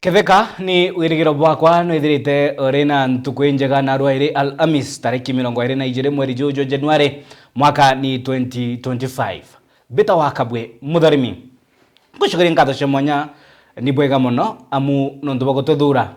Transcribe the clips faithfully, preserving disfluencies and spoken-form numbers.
Ketheka, ni wirigiro bwakwa nwithirite uri na ntuku injega, narua iri Alhamis, tariki mirongo iri na ijiri mweri juju Januari, mwaka ni twenty twenty-five. Mbita wa Kabwe Mutharimi. Ngucokeria nkatho cia mwanya, ni bwega mono amu nontu bwa gututhuura.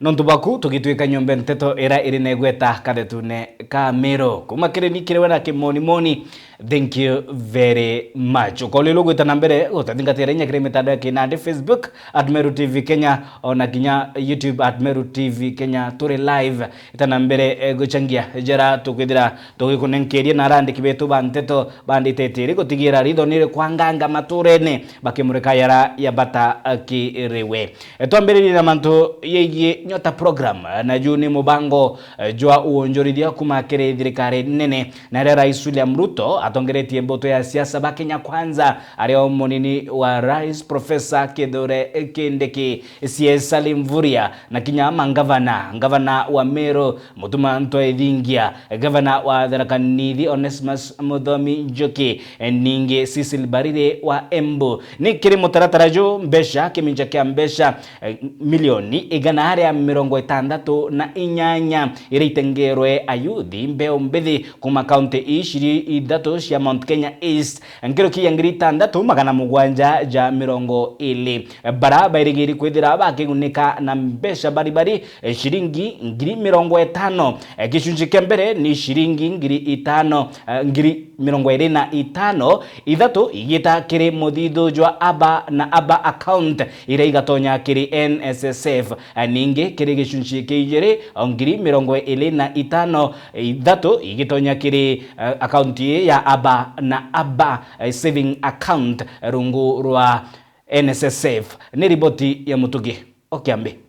Nontu bwaku tugitwika nyombe nteto ira iri na igweta kathetune ka Miru. Kuma kiri ni kiri we na kimoni moni, thank you very much. Ukolilo gwita na mbere gutathingatira inya kiri mitandao ya kinandi, Facebook at Meru T V Kenya, ona kinya YouTube at Meru T V Kenya. Turi live. Ita na mbere, eh, guchangia jara tukwithira tugikunenkeria na arandiki betu ba nteto banditete iri gutigira ritho niri kwanganga maturene bakimurika yara ya bata, eh, kiri we. Eh, twambiririe na mantu yegii Nyota Program, eh, na juu ni mubango, eh, jwa uonjorithia kuma kiri thirikari nene, na iria Rais William Ruto atongeretie mbuto ya siasa ba Kenya Kwanza, ario munini wa Rais Professor Kithure Kindiki, C A Salim Mvurya, na kinya mangavana, ngavana wa Meru Mutuma M'Ethingia, gavana wa Tharaka Nithi Onesmus Muthomi Njuki, ningi Cecil Mbarire wa Embu. Ni kiri mutaratara ju mbeca, kiminja kia mbeca, eh, milioni igana ria mirongo itandatu na inyanya iria itengerwe ayuthi mbeu mbithi kuma kaunti ii ciri ithatu cia Mount Kenya East, nkuruki ya ngiri itandatu magana mugwanja ja mirongo iri. Bara bairigiri kwithira bakigunika na mbeca bari bari, eh, ciringi ngiri mirongo itano. Eh, gicunci kia mbere ni ciringi ngiri itano, eh, ngiri mirongo iri na itano, ithatu igita kiri muthithu jwa aba na aba account iria igatonya kiri N S S F. Eh, ningi kiri gicunci kia ijiri, o ngiri mirongo iri na itano, ithatu igitonya kiri, eh, account ii ya aba na aba, eh, saving account rungu rwa N S S F. Ni riboti ya Mutugi o Kiambi.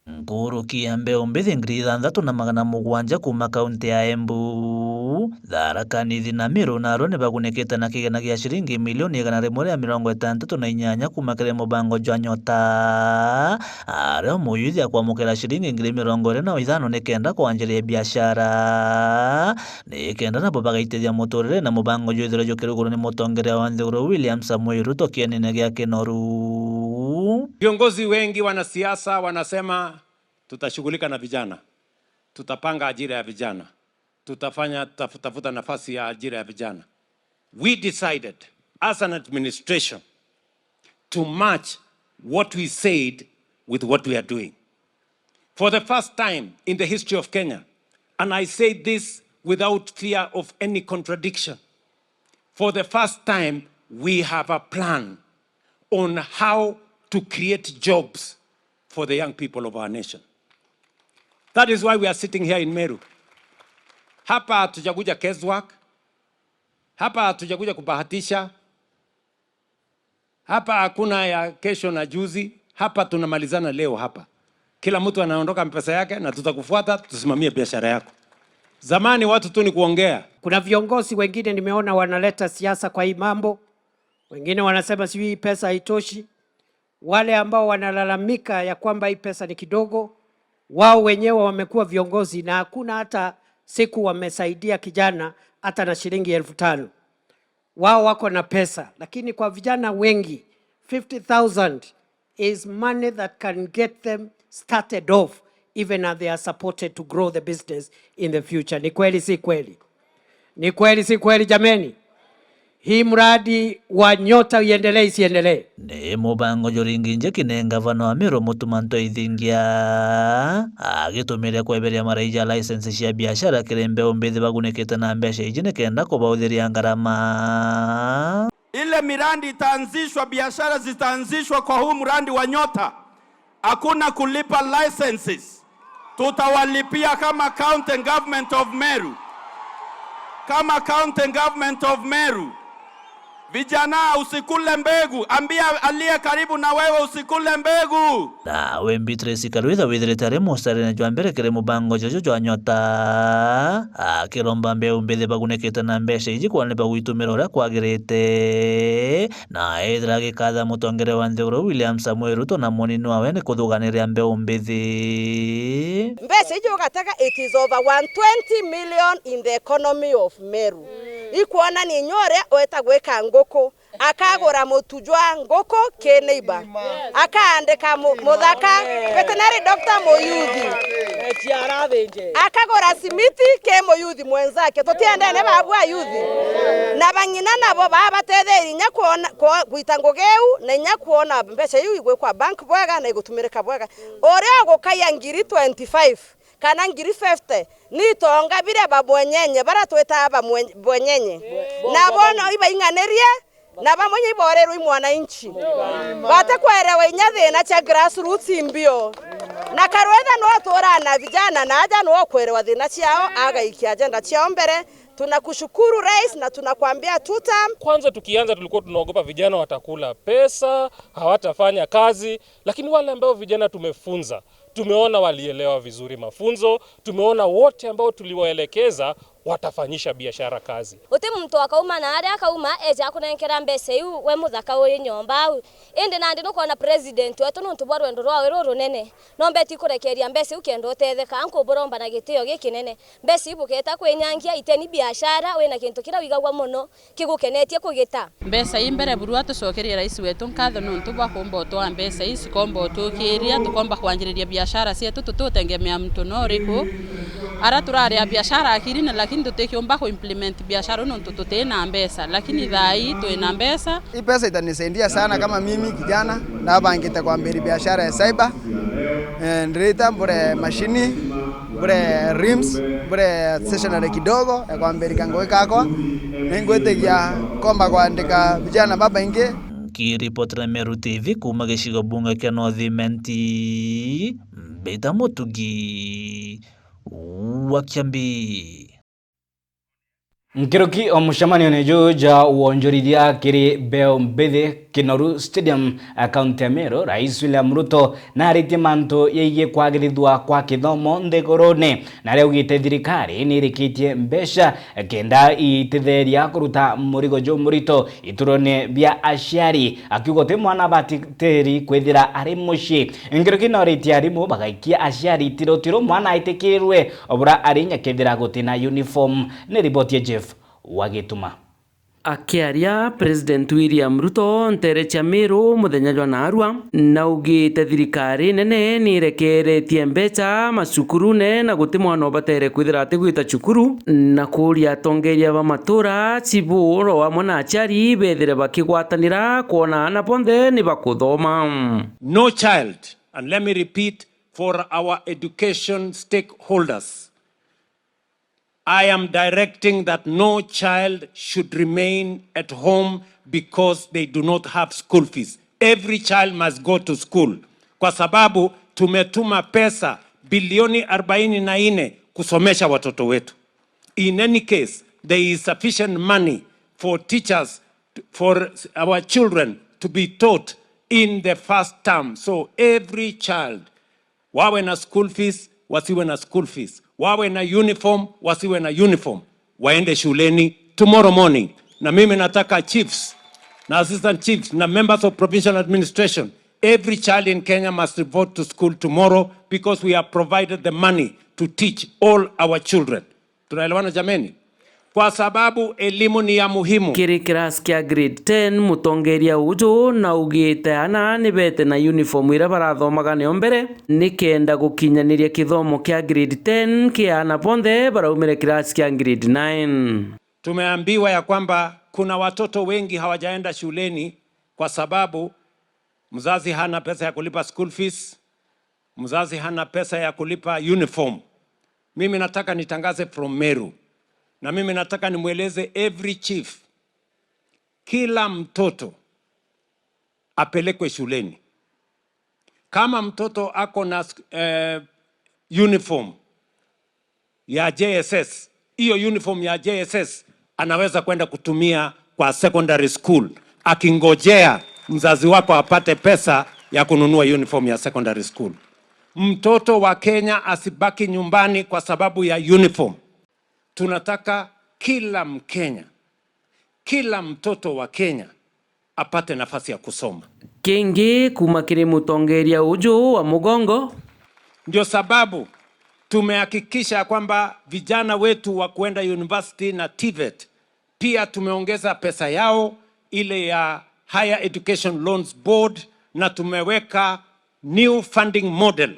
Nkuruki ya mbeu mbithi ngiri ithanthatu na magana mugwanja kuma kaunti ya Embu, Tharaka Nithi na Meru narua ni bagunikite na kigena gia ciringi milioni igana rimwe ria mirongo itantatu na inyanya kuma kiri mubango jwa Nyota, ario muyuthi akwamukira ciringi ngiri mirongo iri na ithano nikenda kwanjiria biashara. Nikenda nabo bagaitithia muturire na mubango jwithirwe jukirugurwa ni mutongeria wa nthiguru William Samoei Ruto kienene gia kinoru. Viongozi wengi, wanasiasa wanasema, "Tutashughulika na vijana, tutapanga ajira ya vijana, tutafanya taf-, tafuta nafasi ya ajira ya vijana." We decided as an administration to match what we said with what we are doing. For the first time in the history of Kenya, and I say this without fear of any contradiction, for the first time, we have a plan on how to create jobs for the young people of our nation. That is why we are sitting here in Meru. Hapa hatujakuja guesswork. Hapa hatujakuja kubahatisha. Hapa hakuna ya kesho na juzi. Hapa tunamalizana leo hapa. Kila mtu anaondoka na pesa yake na tutakufuata, tusimamie biashara yako. Zamani watu tu ni kuongea. Kuna viongozi wengine nimeona wanaleta siasa kwa hii mambo. Wengine wanasema sijui hii pesa haitoshi. Wale ambao wanalalamika ya kwamba hii pesa ni kidogo, wao wenyewe wamekuwa viongozi na hakuna hata siku wamesaidia kijana hata na shilingi elfu tano. Wao wako na pesa, lakini kwa vijana wengi, fifty thousand is money that can get them started off even as they are supported to grow the business in the future. Ni kweli, si kweli? Ni kweli, si kweli, jameni? Hii mradi wa Nyota iendelee, isiendelee? Ni mubango juringi njeki ni ngavana wa Meru Mutuma M'Ethingia, agitumiria kweberia maraija license cia biashara kiri mbeu mbithi bagunikite na mbeca iji nikenda kubauthiria ngarama. Ile miradi itaanzishwa, biashara zitaanzishwa kwa huu mradi wa Nyota, hakuna kulipa licenses. Tutawalipia kama County Government of Meru. Kama County Government of Meru. Vijana, usikule mbegu. Ambia aliye karibu na wewe, "Usikule mbegu." Nawe Beatrice Karwitha withirite ari musarine jwa mbere kiri mubango juju jwa Nyota, akiromba mbeu mbithi bagunikite na mbeca iji kwona bagwitumira uria kwagirite, na ethira agikatha mutongeria wa nthiguru William Samoei Ruto na munini wawe ni kuthuganiria mbeu mbithi. Mbeca iji ugatega, it is over one twenty million in the economy of Meru. Ikwona ni inya uria weta gwika nguku, Akagura mutu jwa nguku ki neighbor. Akaandika mu-, muthaka veterinary doctor muyuthi. Akagura simiti ki muyuthi mwenzake. Tutiendene babu ayuthi. Na bang'ina nabo baa batetherie inya kwona, kwo-, gwita ngugi iu, na inya kwona mbeca iu igwikwa bank bwega na igutumirika bwega. Uria ugukaia ngiri twenty-five kana ngiri fifty, ni itonga biria ba mwenyenye, baria twitaga ba mwen-, mwenyenye. Na bono ibaing'anirie, na bamwe inya iboreerwe i mwananchi. Batikwerewa inya thina cia grassroots imbio. Na Karwetha no aturaa na vijana, na aja no kwerewa thina ciao, agaikia agenda ciao mbere. Tunakushukuru Rais, na tunakwambia two term. Kwanza tukianza tulikuwa tunaogopa vijana watakula pesa, hawatafanya kazi, lakini wale ambao vijana tumefunza, tumeona walielewa vizuri mafunzo, tumeona wote ambao tuliwaelekeza watafanyisha biashara kazi. Guti muntu akauma na aria akauma eja akunenkera mbeca iu we muthaka uri nyomba au. Indi nandi nukwona president wetu nuntu bwa rwendo rwawe rurunene, nombeti kurekeria mbeca iu kenda utetheka, ankuburomba na gitio gikinene. Mbeca iu buketa kwinyangia, iteni biashara, wina kintu kiria wigagua mono kigukenetie kugita. Mbeca ii mbere buru atucokerie rais wetu nkatho nuntu bwa kumba utwaa mbeca ii, cikomba utwikiria, tukomba kwanjiriria biashara cietu, tutitengemea muntu no uriku. Ara turaria biashara akirine, lakini tutikiumba ku implement biashara nuntu tutina mbeca, lakini thaa ii twina mbeca. Hii pesa itanisaidia sana kama mimi kijana nabangite kwambĩrĩria biashara ya cyber. Eh, ndirita mbure mashini, mbure rims, mbure stationery kidogo ya kwambĩrĩria ngugi kakwa. Ningwĩtĩkia komba kwandĩka vijana babaingĩ. Nkiripotera Meru T V kuuma gĩcigo bunge kĩa North Imenti, Mbita Mũtugi wa Kiambi. Nkiruki o mucemanione juu ja wonjorithia kiri mbeu mbithi Kinoru Stadium, a, kaunti ya Meru, Rais William Ruto naritie mantu yaigie kwagirithua kwa kithomo nthigurune, na aria augite thirikari nirikitie mbeca kenda ititheria kuruta murigo jumurito iturone bia aciari, akiuga uti mwana abatiri kwithira ari mucii. Nkiruki noritie arimu bagaikia aciari tirotiro mwana aitikirwe obura ari inya kethira gutina uniform. Ni riboti ya Jeff Wagituma. Akiaria, President William Ruto ntere cia Meru muthenya jwa naarua naugite thirikari nene nirekeretie mbeca macukurune na guti mwana ubatere kwithira atigwita cukuru, na kuuria atongeria ba matura, ciburo amwe na aciari bethire bakigwatanira kwona aana bonthe ni bakuthoma. No child, and let me repeat for our education stakeholders, I am directing that no child should remain at home because they do not have school fees. Every child must go to school, kwa sababu tumetuma pesa bilioni arobaini na nne kusomesha watoto wetu. In any case, there is sufficient money for teachers, for our children to be taught in the first term. So every child, wawe na school fees, wasiwe na school fees, wawe na uniform, wasiwe na uniform, waende shuleni tomorrow morning. Na mimi nataka chiefs na assistant chiefs na members of provincial administration, every child in Kenya must report to school tomorrow because we have provided the money to teach all our children. Tunaelewana jameni? Kwa sababu elimu ni ya muhimu. Kiri kirasi kia grade ten, mutongeria uju naugite ana ni bete na uniform iria barathomaga nayo mbere, nikenda gukinyaniria kithomo kia grade ten kia ana bonthe baraumire kirasi kia grade nine. Tumeambiwa ya kwamba kuna watoto wengi hawajaenda shuleni kwa sababu mzazi hana pesa ya kulipa school fees, mzazi hana pesa ya kulipa uniform. Mimi nataka nitangaze from Meru. Na mimi nataka nimweleze every chief, kila mtoto apelekwe shuleni. Kama mtoto ako na, eh, uniform ya J S S, hiyo uniform ya J S S anaweza kwenda kutumia kwa secondary school, akingojea mzazi wako apate pesa ya kununua uniform ya secondary school. Mtoto wa Kenya asibaki nyumbani kwa sababu ya uniform. Tunataka kila Mkenya, kila mtoto wa Kenya apate nafasi ya kusoma. Kingi kuma kiri mutongeria uju wa mugongo. Ndio sababu tumehakikisha kwamba vijana wetu wa kuenda university na TVET pia tumeongeza pesa yao ile ya Higher Education Loans Board, na tumeweka new funding model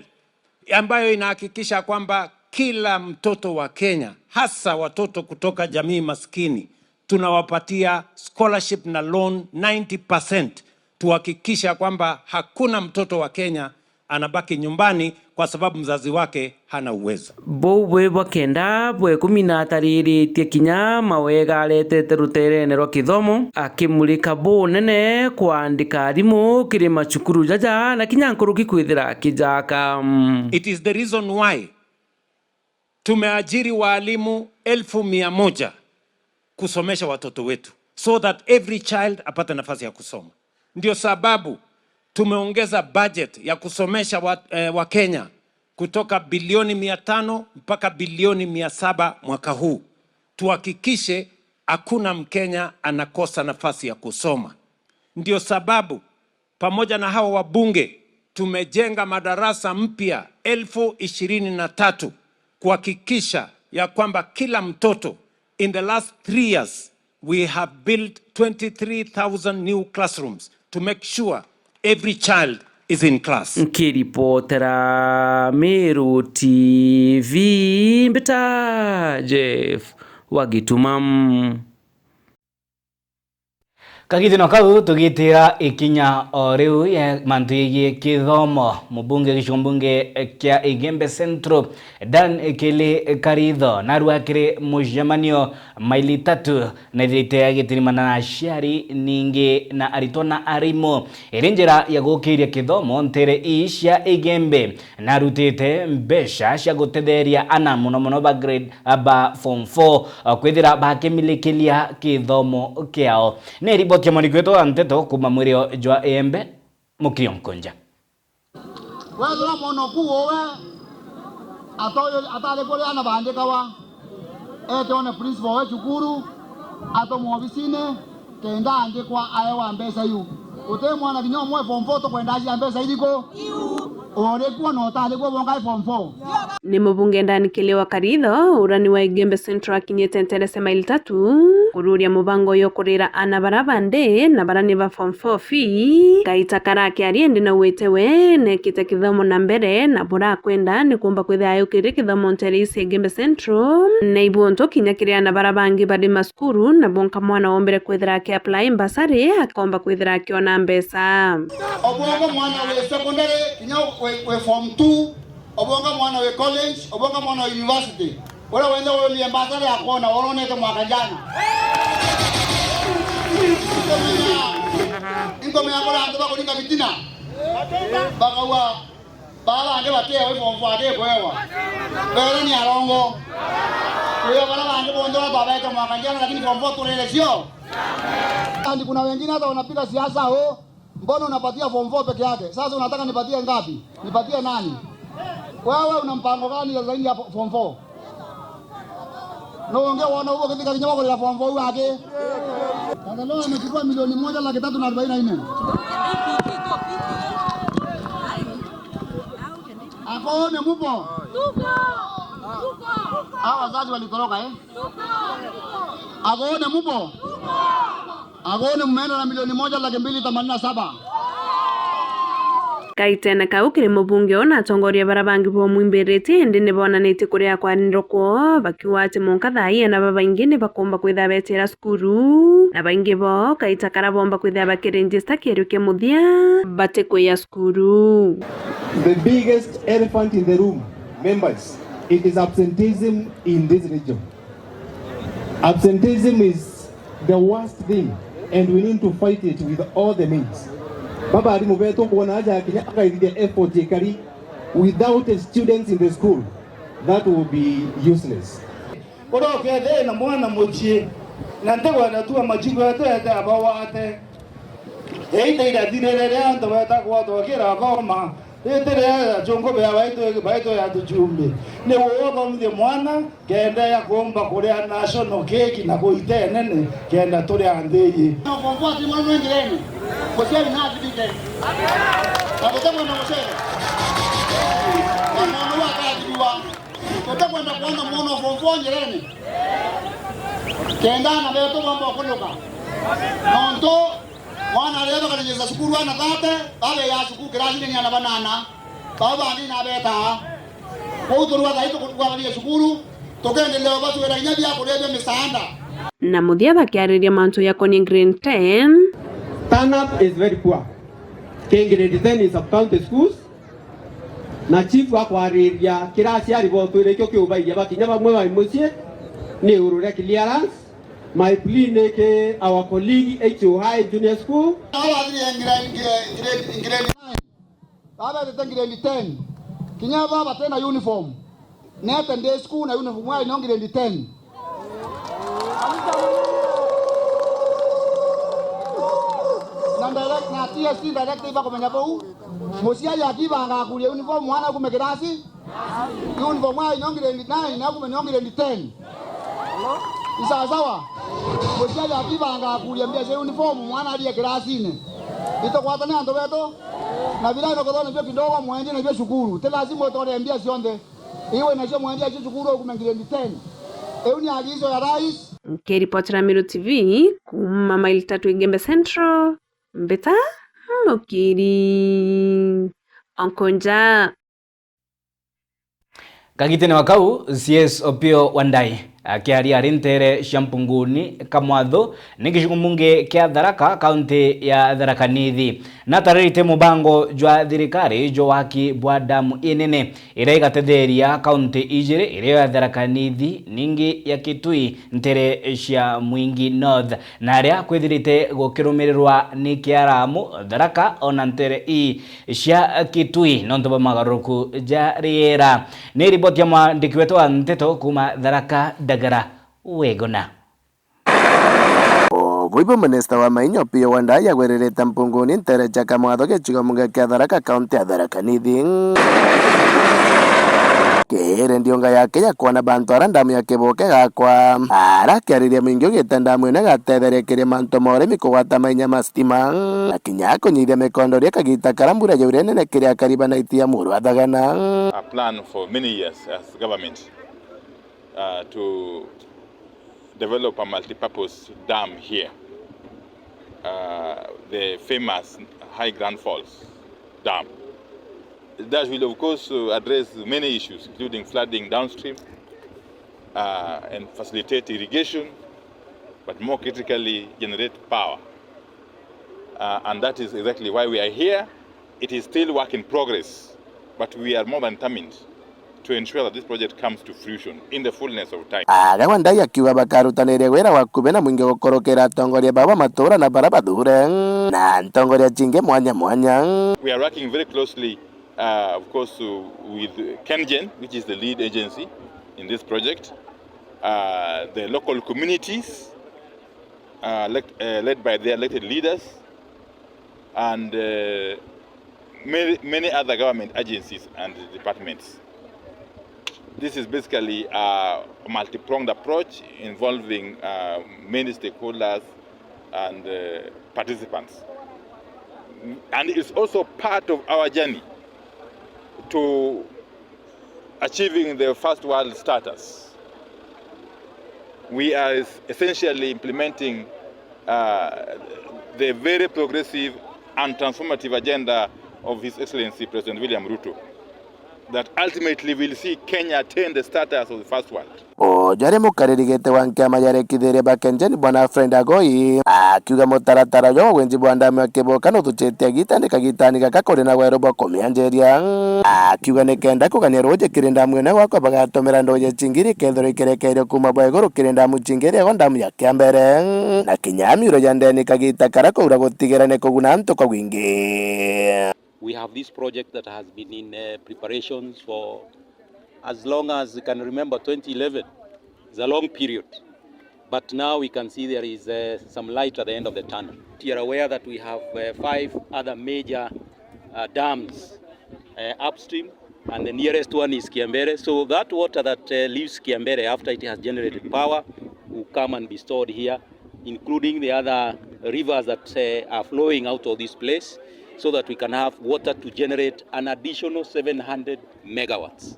ambayo inahakikisha kwamba kila mtoto wa Kenya, hasa watoto kutoka jamii maskini, tunawapatia scholarship na loan ninety percent, tuhakikisha kwamba hakuna mtoto wa Kenya anabaki nyumbani kwa sababu mzazi wake hana uwezo. Buu bwi bwa kenda bwa ikumi na atariritie kinya mawega aretete ruteerene rwa kithomo, akimulika bunene kwandika arimu kiri macukuru jaja na kinya nkuruki kwithira akijaka. It is the reason why tumeajiri waalimu elfu mia moja kusomesha watoto wetu, so that every child apate nafasi ya kusoma. Ndio sababu tumeongeza budget ya kusomesha wa, eh, wa Kenya kutoka bilioni mia tano mpaka bilioni mia saba mwaka huu. Tuhakikishe hakuna Mkenya anakosa nafasi ya kusoma. Ndio sababu pamoja na hawa wabunge, tumejenga madarasa mpya elfu ishirini na tatu kuhakikisha ya kwamba kila mtoto, in the last three years, we have built twenty-three thousand new classrooms to make sure every child is in class. Nkiripotera Meru T V, mbita Jeff wa Gituma. Kagitino kau tugitira ikinya o riu ya mantu yegii kithomo, mubunge gicigo mbunge kia Igembe Central, Dan Kili Karitho, narua kiri mucemanio maili tatu na ithirite agitirimana na aciari ningi na aritwa na arimu, iri njira ya gukiria kithomo ntere ii cia Igembe. Narutite mbeca cia gutetheria ana, mono mono ba grade, ba form four, kwithira bakimilikiria kithomo kiao. Ni riboti ya mwaniki wetu wa nteto kuuma mwirio jwa Igembe, Mukio Nkunja. Wethira mwana oku uwe atoyo-, atari kuria ana baandikawa, ete one principal we cukuru, atumwe obisine, kenda andikwa aewa mbeca iu. Guti mwana kinya umwe form four tukwenda acia mbeca iriku? Urikua na utarikua bonga i form four. Ni mubunge Dan Kili wa Karitho, uria ni wa Igembe Central, akinyite nterese maili tatu kururia mubango uyu kurira ana bara ba nthi na bara ni ba form four fee. Kaita kara akiaria indi nauite we nekite kithomo na mbere na burakwenda ni kumba kwithira ayukirie kithomo ntere ii cia Igembe Central, na ibuntu kinya kiri ana bara bangi bari ma cukuru, na bonka mwana wombere kwithira aki apply mbasari akomba kwithira akiona mbeca. Obwongo mwana wi secondary, kinya wi, wi form two, obwongo mwana wi college, obwongo mwana wi university. Uria wenda uumie mbasari akwona, uronete mwaka jana. Inkomea, inkomea kura antu bakuringa bitina. Bakaua Baa bangi batiewa i form four ati ikwewa. Beera ni arongo. Kwio bara bangi bonthe baria twabaete mwaka jana, lakini form four turire cio. And kuna wengine hata wanapiga siasa, "Oh, mbona unapatia form four peke yake? Sasa unataka nipatie ngapi? Nipatie nani?" Wewe una mpango gani ya zaidi ya fo-, form four? No ungi wona uguo ukithika kinya wa kurira form four uu aki. Sasa leo amechukua milioni moja laki tatu na arobaini na nne. Akoone mupo? Tuko! Tuko! Hawa wazazi walitoroka, eh? Tuko! Akoone mupo? Tuko! Akoone mmeenda na milioni moja laki mbili themanini na saba. Kaitene kau kiri mubunge uu na atongoria bara bangi bomwimbiritie, indi ni bonanitie kuria kwarinirwe kwoo, bakiuga ati mwanka thaa ii ana babaingi ni bakomba kwithira betira cukuru, na baingi boo kaita kara bomba kwithira bakiregister kierio kia muthia batikwija cukuru. The biggest elephant in the room, members, it is absenteeism in this region. Absenteeism is the worst thing and we need to fight it with all the means. Baba arimu betu kwona aja kinya akaithithia effort ikari without the students in the school, that will be useless. Uria ukethira na mwana mucii, na ntikwenda tua machiku yetu ete abawate. Eita irathirire ria antu beta kwotwa kira thoma, ritire ya chungu bea baitu, baitu ya tuchumbi. Ni uthomithie mwana, kenda ya kumba kuria national cake na kuita enene, kenda turia nthi iji. Na form four ati mwana njirene, muciari na athirite. Na gutemwe na mucere. Na mwana wa akathiriwa. Tutikwenda kwona mwana form four njirene. Kenda ana betu bamba kunuka. Nontu mwana aria bakarejesta cukuru ana thate, babeya cukuru kirasine ni ana banana, baba bandi nabetaa. Kwou turua thai tukugwatharia cukuru, tukendelea ubacwira inya bia kuria bia misaanda. Na muthia bakiariria mantu jakonie grade ten. Turn up is very poor. Ki grade ten in sub-county schools, na chief akwariria kirasi aribotwire ikio kiubairia bakinya bamwe bai mucii ni iguru ria clearance. My plea ni ki our colleague H O I Junior School. Abathire grade, grade, grade, grade nine. Babetete grade ten. Kinya baba tena uniform. Nete ndi school na uniform ya ino grade ten. Na direct, na T S C direct ibakumenya bau. Muciari akibanga akuria uniform mwana akume kirasi. Uniform ya ino grade nine na akume ino grade ten. Isawa sawa. Muciari akibanga akuria mbia cia uniform mwana arie kirasine. Itugwatane antu betu. Na bila ino kuthona bio kidogo mwenje na bio cukuru. Ti lazima utore mbia cionthe. Iwe nacio mwendia cio cukuru ukume grade ten. Iu ni agizo ya rais. Nkiripotera Meru T V kuuma Maili Tatu Igembe Central, Mbita Mukiri Onkonja. Kagitene wa kau, C S Opiyo Wandayi akiaria ari ntere cia Mpunguni Kamwatho, ni gicigo mbunge kia Tharaka, kaunti ya Tharaka Nithi. Natariritie mubango jwa thirikari jwa waki bwa damu inene iria igatetheria kaunti ijiri, irio ya Tharaka Nithi, ningi ya Kitui, ntere cia Mwingi North, na aria kwithirite gukirumirirwa ni kiaramu, Tharaka, ona ntere ii cia Kitui, nontu bwa magaruruku ja riera. Ni riboti ya mwandiki wetu wa nteto kuuma Tharaka, Ndagara Wegona. O bui bu minista wa mainyo Opiyo Wandayi agwiririte Mpunguni ntere cia Kamwatho gicigo mbunge kia Tharaka, kaunti ya Tharaka Nithi. Kiri ndiunga yake ya kwona bantu ara ndamu ya Kibuke gakwa, arakiariria mwingi ugite ndamu ino igatetheria kiri mantu ma urimi kugwata mainya ma stima, na kinya kunyithia mikondo ria kagita kara mbura yaure nene kiri akari ba naiti ya muru wa Thagana. A plan for many years as government, uh, to develop a multi-purpose dam here, uh, the famous High Grand Falls Dam. That will, of course, uh, address many issues, including flooding downstream, uh, and facilitate irrigation, but more critically, generate power. Uh, and that is exactly why we are here. It is still work in progress, but we are more than determined to ensure that this project comes to fruition in the fullness of time. Aga Wandayi akiuga bakarutaniria wira wa kubi na mwingi gukurukira atongoria baba matura na bara bathure na ntongoria cingi mwanya mwanya. We are working very closely, uh, of course, uh, with KenGen, which is the lead agency in this project, uh, the local communities, uh, elect-, uh, led by their elected leaders, and, uh, many, many other government agencies and departments. This is basically a multi-pronged approach involving, uh, many stakeholders and, uh, participants. And it's also part of our journey to achieving the first world status. We are es-, essentially implementing, uh, the very progressive and transformative agenda of His Excellency President William Ruto that ultimately will see Kenya attain the status of the first world. Uju ari mukariri giti wa nkiama ya rekithiria ba KenGen, Bwana Fred Agoi, akiuga mutaratara uju wa winji bwa ndamu ya Kibuke nutuchitie agita ni kagitani gaka kuri na weru bwa kumianjiria. Akiuga ni kenda kugania ruuji kiri ndamu ino gwakwa bagatumira nduuji cingi iri kethirwa ikerekeirwe kuuma bwa iguru kiri ndamu cingi iriagwa ndamu ya Kiambere, na kinya miuro ya ndeni kagita kara kwaura gutigira ni kuguna antu kwa wingi. We have this project that has been in, uh, preparations for as long as you can remember, twenty eleven. It's a long period. But now we can see there is, uh, some light at the end of the tunnel. You are aware that we have, uh, five other major, uh, dams, uh, upstream, and the nearest one is Kiambere. So that water that, uh, leaves Kiambere after it has generated power will come and be stored here, including the other rivers that, uh, are flowing out of this place, so that we can have water to generate an additional seven hundred megawatts.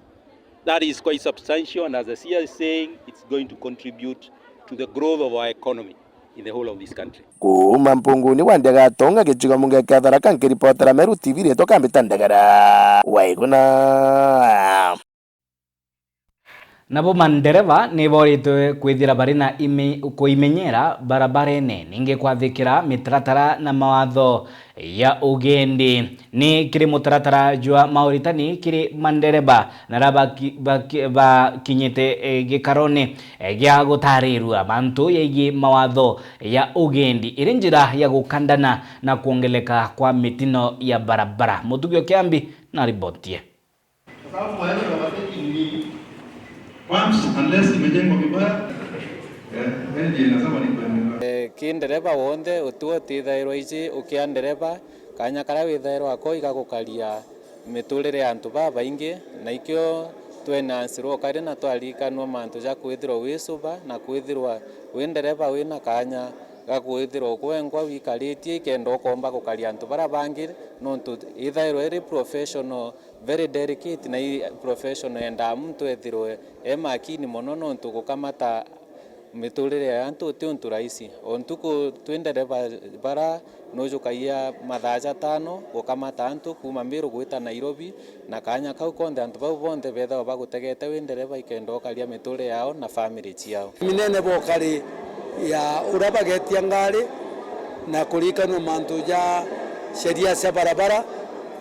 That is quite substantial, and as the C E O is saying, it's going to contribute to the growth of our economy. in the whole of this country. Kuuma mpunguni wa Ndega Tonga, gicigo mbunge kia Tharaka, nkiripotera Meru T V, ritwa Kambita Ndegera Waiguna. Nabo mandereba ni boritwe kwithira bari na imi-, kuimenyera barabarene, ningi kwathikira mitaratara na mawatho ya ugendi. Ni kiri mutaratara jwa mauritani kiri mandereba na ra baki-, baki-, bakinyite, eh, gikarone, eh, gia gutarirua mantu yegii mawatho ya ugendi iri njira ya gukandana na kwongeleka kwa mitino ya barabara. Mutugi o Kiambi na ribotie. Kwa sababu maeneo ya mateki ni mingi. Pumps, unless imejengwa vibaya, eh, engine inasema ni kuendelea. Eh, ki ndereba wonthe, utiwe utithairwa iji ukia ndereba, kanya karia withairwa ako igagukaria miturire ya antu babaingi, na ikio twenansirwa ukari na twarikanwa mantu ja kwithirwa wi suba na kwithirwa wi ndereba wina kanya ga kwithirwa gwengwa wikaritie ikenda ukomba gukaria antu baria bangi, nontu ithairwa iri professional very delicate, na i professional yendaa muntu ethirwe e makini mono, nontu gukamata miturire ya antu ti untu rahisi. O ntuku twi ndereba bara nujukagia mathaa jatano gukamata antu kuuma Mbiru gwita Nairobi, na kanya kau konthe antu bau bonthe bethagwa bagutegete wi ndereba ikenda ukaria miturire yao na family ciao. Minene bokari ya uria bagetia ngari na kurikanwa mantu ja sheria cia barabara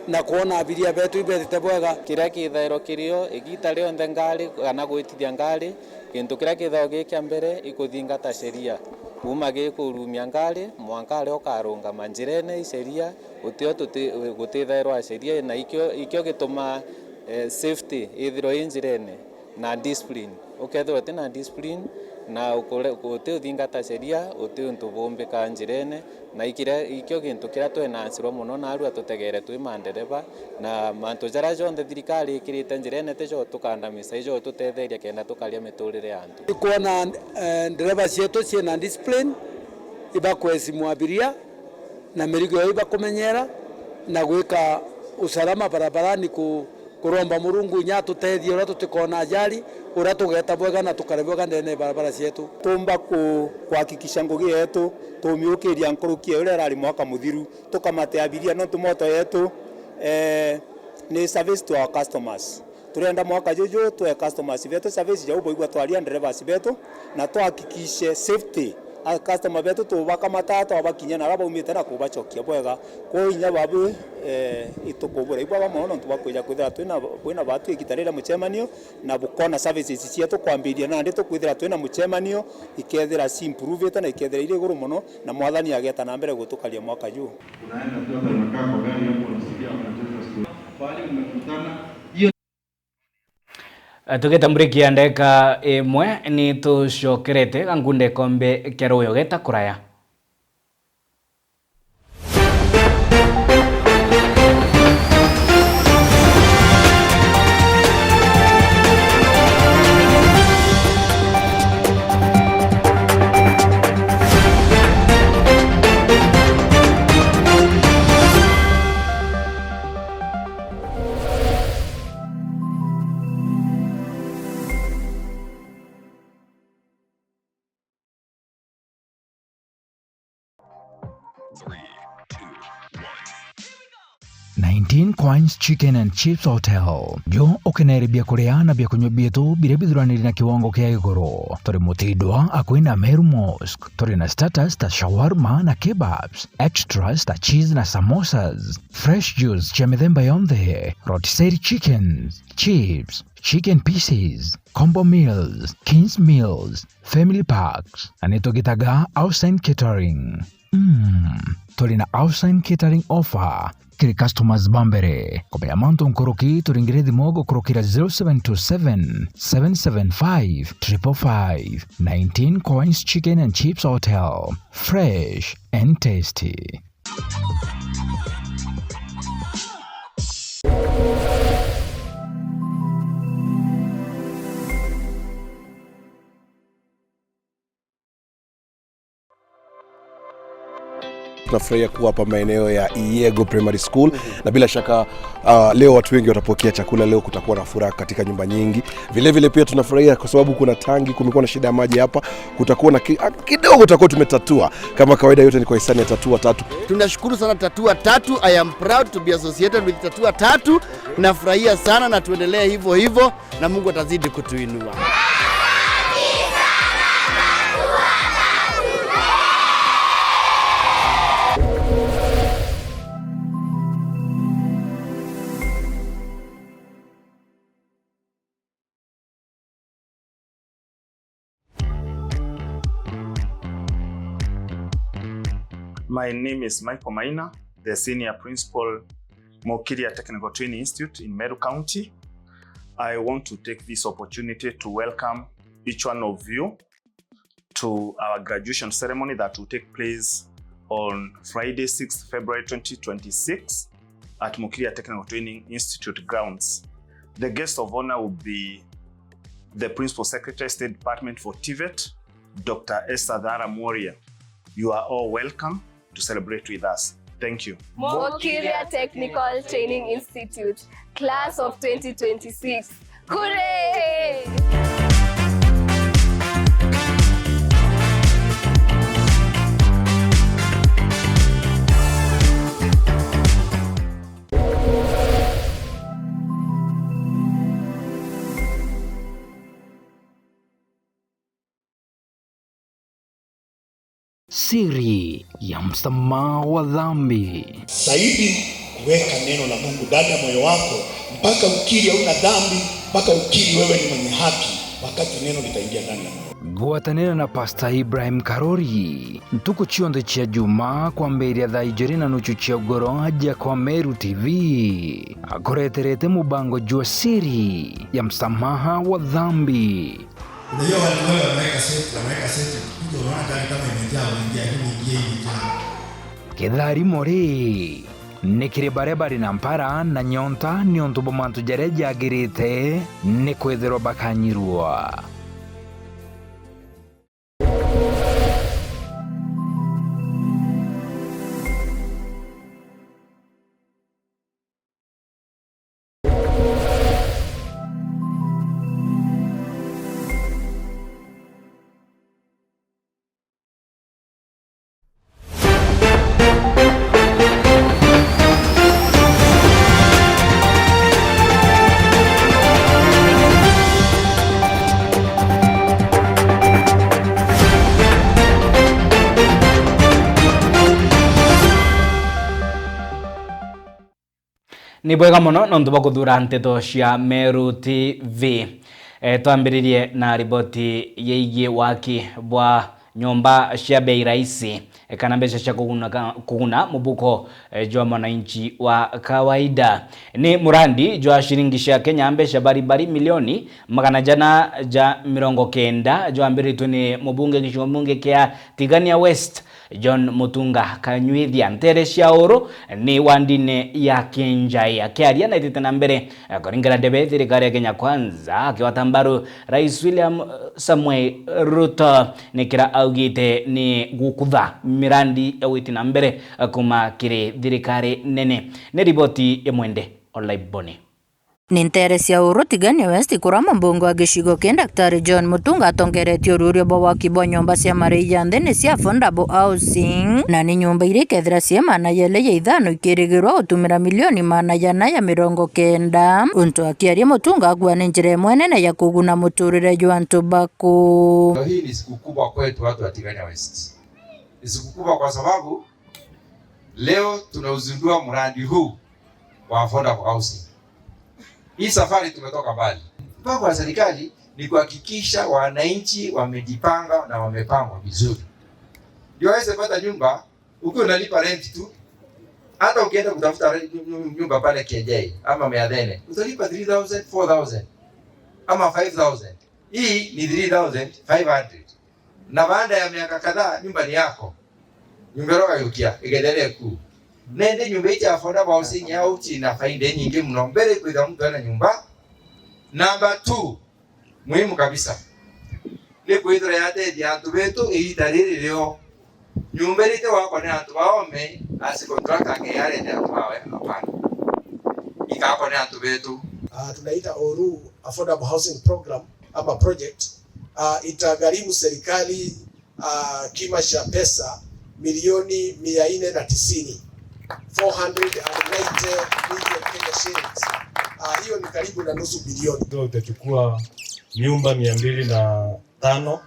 na kwona abiria betu ibetite bwega. Kiria kithairwa kirio igita rionthe ngari kana gwitithia ngari, gintu kiria kithairwa gi kia mbere ikuthingata sheria. Kuuma gikurumia ngari mwanka aria ukarungama njirene i sheria, utio tuti-, gutithairwa sheria, na ikio, ikio gitumaa, eh, safety ithirwe i njirene. Na discipline. Ukethirwa uti na discipline, na ukure-, uti uthingata sheria, uti untu bumbika njirene, na ikiria, ikio gintu kiria twenansirwa mono, na arua tutegere twi mandereba, na mantu jaria jonthe thirikari ikirite njirene ti jo tukandamisa, ijo tutetheria kenda tukaria miturire ya antu. Ikwona, eh, ndereba cietu ciina discipline, ibakwesimu abiria, na mirigo yao ibakumenyera, na gwika usalama barabarani ku-, kuromba Murungu inya atutethie uria tutikona ajali, uria tugeta bwega na tukare bwega ndene ya barabara cietu. Tumba ku-, kuhakikisha ngugi yetu, tumiukiria nkuruki ya uria irari mwaka muthiru, tukamate abiria, nontu moto yetu, eh, ni service to our customers. Turenda mwaka juju twe customers betu service jau boigua twaria nderevas betu, na twahakikishe safety. A customer betu tubakamata, twabakinyia na aria baumite na kubacokia bwega. Kwou inya babu, eh, itukubura ibwega mono nontu bwa kwija kwithira twina, bwina batu igita riria mucemanio, na bukona services cietu kwambiria nandi tukwithira twina mucemanio, ikethira ci improvite na ikethira iri iguru mono, na Mwathani ageta na mbere gutukaria mwaka juu. Unaenda tu hata unakaa kwa gari hapo, unasikia wanacheza story. Pahali mmekutana, hiyo Tugita muriki ya ndeka imwe, ni tucokerete gankunde kombe kia ruyo geta kuraya. Nineteen Coins Chicken and Chips Hotel. Jo ukenere bia kuria na bia kunywa bietu biria bithuraniri na kiwango kia iguru. Turi Mutindwa, akui na Meru Mosque. Turi na starters ta shawarma na kebabs, extras ta cheese na samosas, fresh juice cia mithemba yonthe, rotisserie chickens, chips, chicken pieces, combo meals, kings meals, family packs, na nitugitaga Outside Catering. Mm, turi na Outside Catering offer kiri customers ba mbere. Kumenya mantu nkuruki, turingire thimu gukurukira zero seven two seven, seven seven five, triple five. Nineteen Coins Chicken and Chips Hotel. Fresh and tasty. Tunafurahia kuwa hapa maeneo ya Iyego Primary School, na bila shaka, ah, leo watu wengi watapokea chakula. Leo kutakuwa na furaha katika nyumba nyingi. Vile vile pia tunafurahia kwa sababu kuna tangi, kumekuwa na shida ya maji hapa, kutakuwa na ki-, ah, kidogo tutakuwa tumetatua. Kama kawaida, yote ni kwa hisani ya Tatua Tatu. Tunashukuru sana Tatua Tatu. I am proud to be associated with Tatua Tatu. Nafurahia sana na tuendelee hivyo hivyo, na Mungu atazidi kutuinua. My name is Michael Maina, the Senior Principal, Mukiria Technical Training Institute in Meru County. I want to take this opportunity to welcome each one of you to our graduation ceremony that will take place on Friday, sixth February twenty twenty-six, at Mukiria Technical Training Institute grounds. The guest of honor will be the Principal Secretary, State Department for TVET, Doctor Esther Thara Mworia. You are all welcome to celebrate with us. Thank you. Mukiria Technical Training Institute, class of twenty twenty-six. Hooray! Siri ya msamaha wa dhambi. Zaidi, weka neno la Mungu ndani ya moyo wako, mpaka ukiri hauna dhambi, mpaka ukiri wewe ni mwenye haki, wakati neno litaingia ndani ya moyo. Gwatanira na Pastor Ibrahim Karori ntuku cionthe cia Juma kwambiria thaa ijiri na nuchu cia ugoro aja kwa Meru T V. Akureterete mubango jwa siri ya msamaha wa dhambi. Unajua watu wale wanaweka seti, wanaweka seti, kuja unaona gari kama imejaa, unaingia, hii imeingia, hii imejaa. Kitharimo ri, ni kiri baria bari na mpara na nyonta niuntu bwa mantu jaria jagirite, ni kwithirwa bakanyirwa. Ni bwega mono nontu bwa kuthuura nteto cia Meru T V. Eh, twambiririe na riboti yegie waki bwa nyomba cia bei rahisi, eh, kana mbeca cia kuguna ka-, kuguna mubuko, eh, jwa mwananchi wa kawaida. Ni murandi jwa ciringi cia Kenya mbeca baribari milioni magana jana ja mirongo kenda jwambiritwe ni mubunge gicigo mbunge kia Tigania West, John Mutunga Kanywithia, nteere cia Uru ni wandine ya Kinjai. Akiaria na itite na mbere, eh, kuringana ndebe thirikari ya Kenya Kwanza, akigwata mbaru Rais William, eh, Samuel Ruto, ni kira augite ni gukutha mirandi ya gwiti na mbere, eh, kuma kiri thirikari nene. Ni riboti ya Mwende Olaiboni. Ni nteere cia Uru Tigania West, kuria mubunge wa gicigo kii Daktari John Mutunga atongeretie ururia bwa waki bwa nyomba cia marai ja nthi ni cia affordable housing, na ni nyomba iria ikethira cii maana jeli ja ithano ikirigirwa gutumira milioni maana jana ya mirongo kenda. Untu akiaria, Mutunga akua ni njira imwe nene ya kuguna muturire jwa antu baku. Leo hii ni siku kubwa kwetu watu wa Tigania West. Ni siku kubwa kwa sababu leo tunauzindua mradi huu wa affordable housing. Hii safari tumetoka mbali. Mpango wa serikali ni kuhakikisha wananchi wamejipanga na wamepangwa vizuri, ndio waweze pata nyumba. Ukiwa unalipa rent tu, hata ukienda kutafuta re-, nyu-, nyu-, nyumba pale Kienjei ama Miathene, utalipa three thousand, four thousand ama five thousand. Hii ni three thousand five hundred. Na baada ya miaka kadhaa, nyumba ni yako. Nyumba iroga yukia, igethere ku. Nende nyumba ici ya affordable housing ya uchi na faida nyingi muno. Mbere kwitha mtu ana nyumba. Number two, muhimu kabisa, ni kwithira yatethia antu betu ihinda riri rio Nyumba iria itagwakwa ni antu baome, asi contractor angearete antu bawe, hapana. Igakwa ni antu betu. Ah, tunaita Oru Affordable Housing Program ama project. Ah, itagharimu serikali ah, kima cha pesa milioni mia nne na tisini, four hundred and ninety million Kenya shillings. Ah, hiyo ni karibu na nusu bilioni. Ndio utachukua nyumba mia mbili na tano,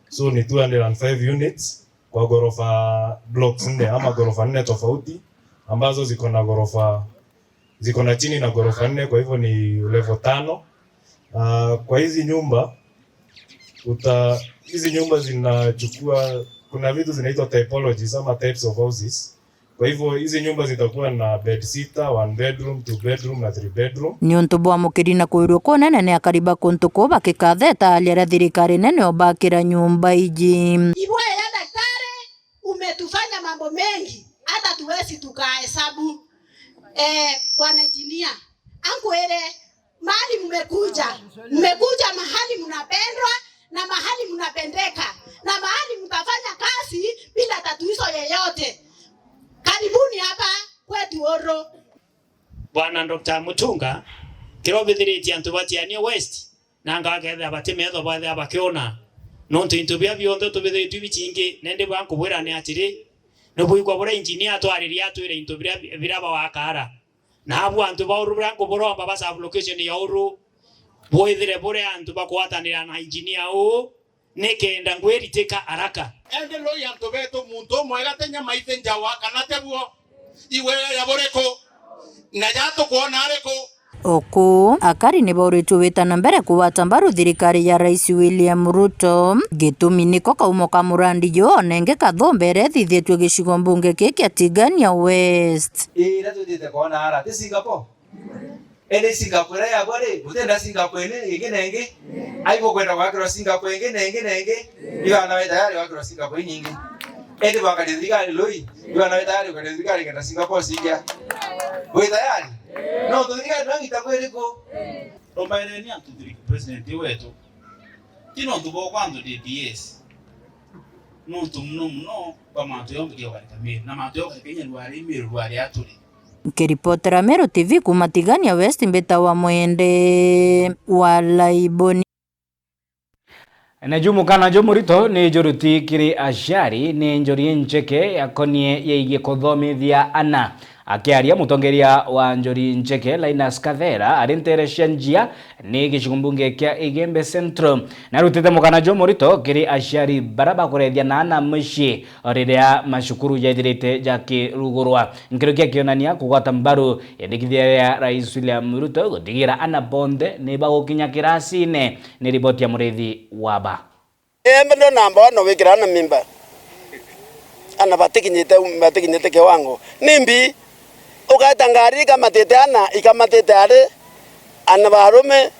so ni two hundred and five units kwa ghorofa blocks nne ama ghorofa nne tofauti ambazo ziko na ghorofa ziko na chini na ghorofa nne, kwa hivyo ni level tano. Ah, kwa hizi nyumba uta hizi nyumba zinachukua, kuna vitu zinaitwa typologies ama types of houses. Kwa hivyo hizi nyumba zitakuwa na bed sitter, one bedroom, two bedroom na three bedroom. Niuntu bwa mukiri na kwirua kunene ni akari ba kuntu kuu bakikatheta aria thirikari nene ubakira nyumba iji. Ibwaya daktari, umetufanya mambo mengi, hata tuwezi tukahesabu. Eh, bwana engineer, ankwire, mahali mmekuja, mmekuja mahali mnapendwa na mahali mnapendeka na mahali mtafanya kazi bila tatizo yeyote. Karibuni hapa kwetu Oro. Bwana Doctor Mutunga, kiria ubithiritie antu ba Tiania West, na anga bakethira bati metho bathira bakiona, nontu into bia bionthe tubithiritwe bichingi, na indi bwa nkubwira ni atiri, ni bwigua buria engineer atwaririe atwire into biria, biria bawakara. Na abu antu ba Uru buria nkuburomba ba sub location ya Uru, bwithire buri antu bakwatanira na engineer uu, nikenda ngwiritika araka. Indi lui antu betu, muntu umwega ti nyama ithi njawa, kana ti buo? Igwira ya buriku? Na ja tukwona ariku? Oku, akari ni bauritwe gwita na mbere kugwata mbaru thirikari ya Rais William Ruto. Gitumi niko kaumo ka murandi juu onenge kathumbere ethithitue gicigo mbunge kii kia Tigania West. Ira twitite kwona ara, ti Singapore? Indi Singapore iria yabua ri, gutenda Singapore ini ingi na ingi. Aibo kwenda gwakirwa Singapore ingi na ingi na ingi. Ibana wi tayari gwakirwa Singapore inyingi. Indi bakaria thirikari lui, ibana wi tayari gukaria thirikari kenda Singapore singia. Wi tayari? No tu thirikari no ngita kwiriku? Rombaireni antu thirikari president wetu. Ti nontu bwa kwantu D P S. Nontu muno muno kwa mantu yonthe kia ukarika Meru, na mantu ya ukarika inya rwari Meru rwari aturi. Nkiripotera Meru T V kuuma Tigania West, mbitawa Mwende wa Laiboni. Na ju mukana jumurito ni juruti kiri aciari ni njuri incheke yakonie yaigie kuthomithia ana. Akiaria, mutongeria wa njuri ncheke Linus Kathera ari ntere cia njia ni gicigo mbunge kia Igembe Central, narutite mukana jumurito kiri aciari bara bakurethia na ana mucii o riria macukuru jethirite jakirugurwa. Nkiruki akionania kugwata mbaru yendekithia ya Rais William Ruto gutigira ana bonthe ni bagukinya kirasine. Ni riboti ya Murithi Waba. Embe ndo namba one wikira ana mimba. Ana batikinyite, batikinyite kiwango. Nimbi? Ugaeta ngari ikamatite ana, ikamatite ari, ana barume,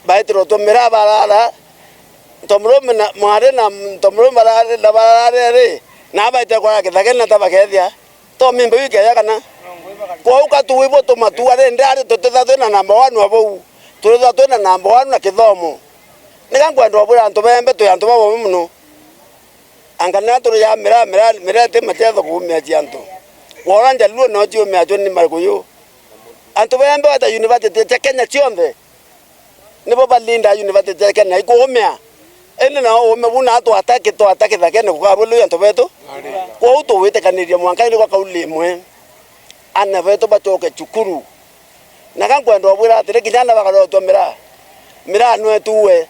baitirwe tumira barara, ntomurume na mwari na ntomurume barare, na barare ri, na baite kwara kithakene na tabakethia. To mimba iu ikeeja kana? Kwou ka tuwibwo tumatua rindi ari tutitha twina namba one wa bau, tutitha twina namba one na kithomo. Nika nkwenda ubwira antu bembe twi antu babomi muno. Anga na turi ya miraa, miraa, miraa iti matetho kuumia cia antu. Wona Njaluo no ciumia cio ni mariku yu? Antu bembe bata university cia Kenya cionthe. Nibo balinda university ya Kenya ikuumia. Indi nao uume bu na twataki, twataki thakene kukabulwa antu betu. Kwou tuwitikanirie mwanka indi kwa kauli imwe. Ana betu bacoke cukuru. Na ka nkwenda ubwira atiri, kinya ana bakarotwa miraa. Miraa no etuwe.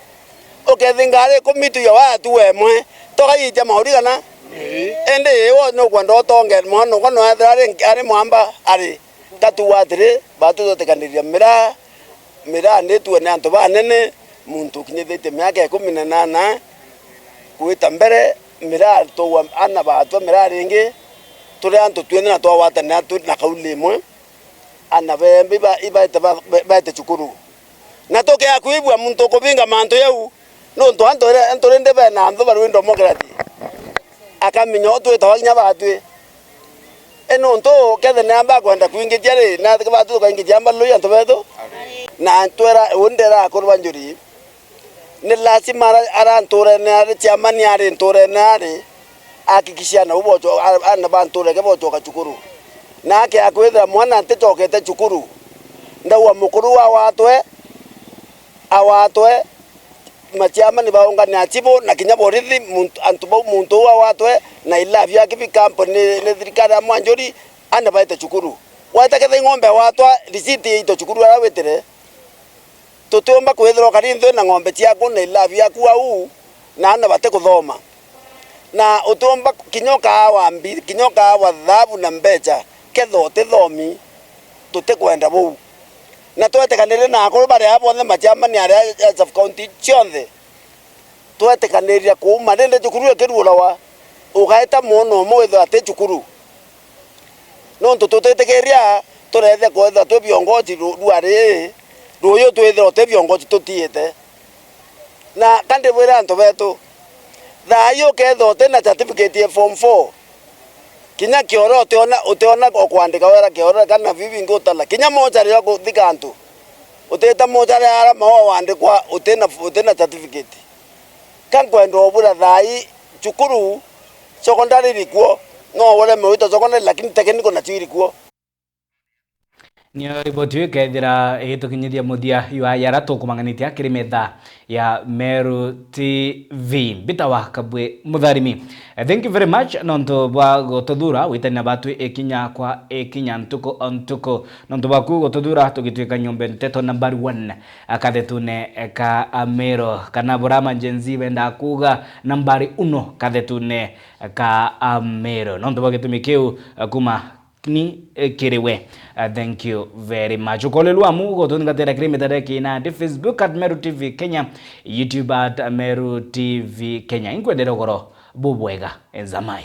Ukethinga ari ikumi tu ya waya tu we mwe. Togayitia mauri kana? Indi iwe nukwenda utonge mwana ukwa no ethira ari, ari mwamba ari. Tatuwa atiri, batu tutikaniriria miraa. Miraa nitue ni antu banene, muntu ukinyithitie miaka ikumi na nana gwita mbere, miraa tuua ana baatwa miraa ringi, turi antu twinthe na twagwatanira turi na kauli imwe, ana bembi iba-, ibaite ba-, ba-, baite cukuru. Na tukea kwibua muntu ukubinga mantu jau, nuntu antu ire-, antu rindi bena anthu barwi democracy. Akamenya u twitawa kinya batwi. I nuntu kethe ni amba kwenda kwingitia ri, na batwi tukaingitia mbalu ya antu betu? Na ntwera, u ndera akuru ba njuri, ni lazima ara, ara nturene ari, chairman ari nturene ari, ahakikishe ana bau bocho-, a-, ana ba nturege bochoka cukuru. Na ake akwithira mwana nticokete cukuru, ndauga mukuru awatwe, awatwe, machiama ni baungane achibu na kinya borithi, muntu, antu bau muntu uu awatwe, na ilabi yake bi kampuni ni, ni thirikari ya Mwanjuri, ana baite cukuru. Weta ketha ing'ombe awatwa, risiti iito cukuru aria witire. Tutiumba kwithirwa kari nthui na ng'ombe ciaku na ilabi yaku au, na ana batikuthoma. Na utiumba kinya ukaawa mbi-, kinya ukaawa thabu na mbecha, ketha utithomi, tutikwenda buu. Na twetikanirie na akuru baria bonthe machiamani aria a sub county cionthe, twetikaniria kuuma rindi cukuru ikiruurawa, ugaita mwana umwe withirwa ati cukuru. Nontu tutitikiria turethia kwithirwa twi viongozi ru-, rua riri, ruuyu twithirwa uti viongozi tutiite. Na ka ndibwire antu betu, thaa ii ukethirwa uti na certificate ya form four, kinya kioro utiona, utiona o kwandika wera kioro kana biu bingi utala. Kinya mochari ya kuthika antu, utita mochari ya arama wa wandikwa uti na, uti na certificate. Ka nkwenda ubwira thaa ii cukuru, secondary iri kuo, no ureme wita secondary lakini technical nacio iri kuo. Niyo riboti iu ikethira igitukinyithia muthia jwa jaria tukumang'anitie kiri metha ya Meru T V. Mbitawa Kabwe Mutharimi. Eh, thank you very much nontu bwa gututhuura witania batwi ikinya kwa ikinya, ntuku o ntuku. Nontu bwaku gututhuura tugituika nyombe nteto nambari one, eh, kathetune, eh, ka Ameru, kana burama Gen Z bendaa kuuga nambari uno kathetune, eh, ka Ameru. Nontu bwa gitumi kiu, eh, kuuma ni, eh, kiri we. Uh, thank you very much. Ukoolelwa amu gututhingatira kiri mitandao ya kinandi, Facebook at Meru T V Kenya, YouTube at Meru T V Kenya. Inkwendera ugoro bubwega, enzamai.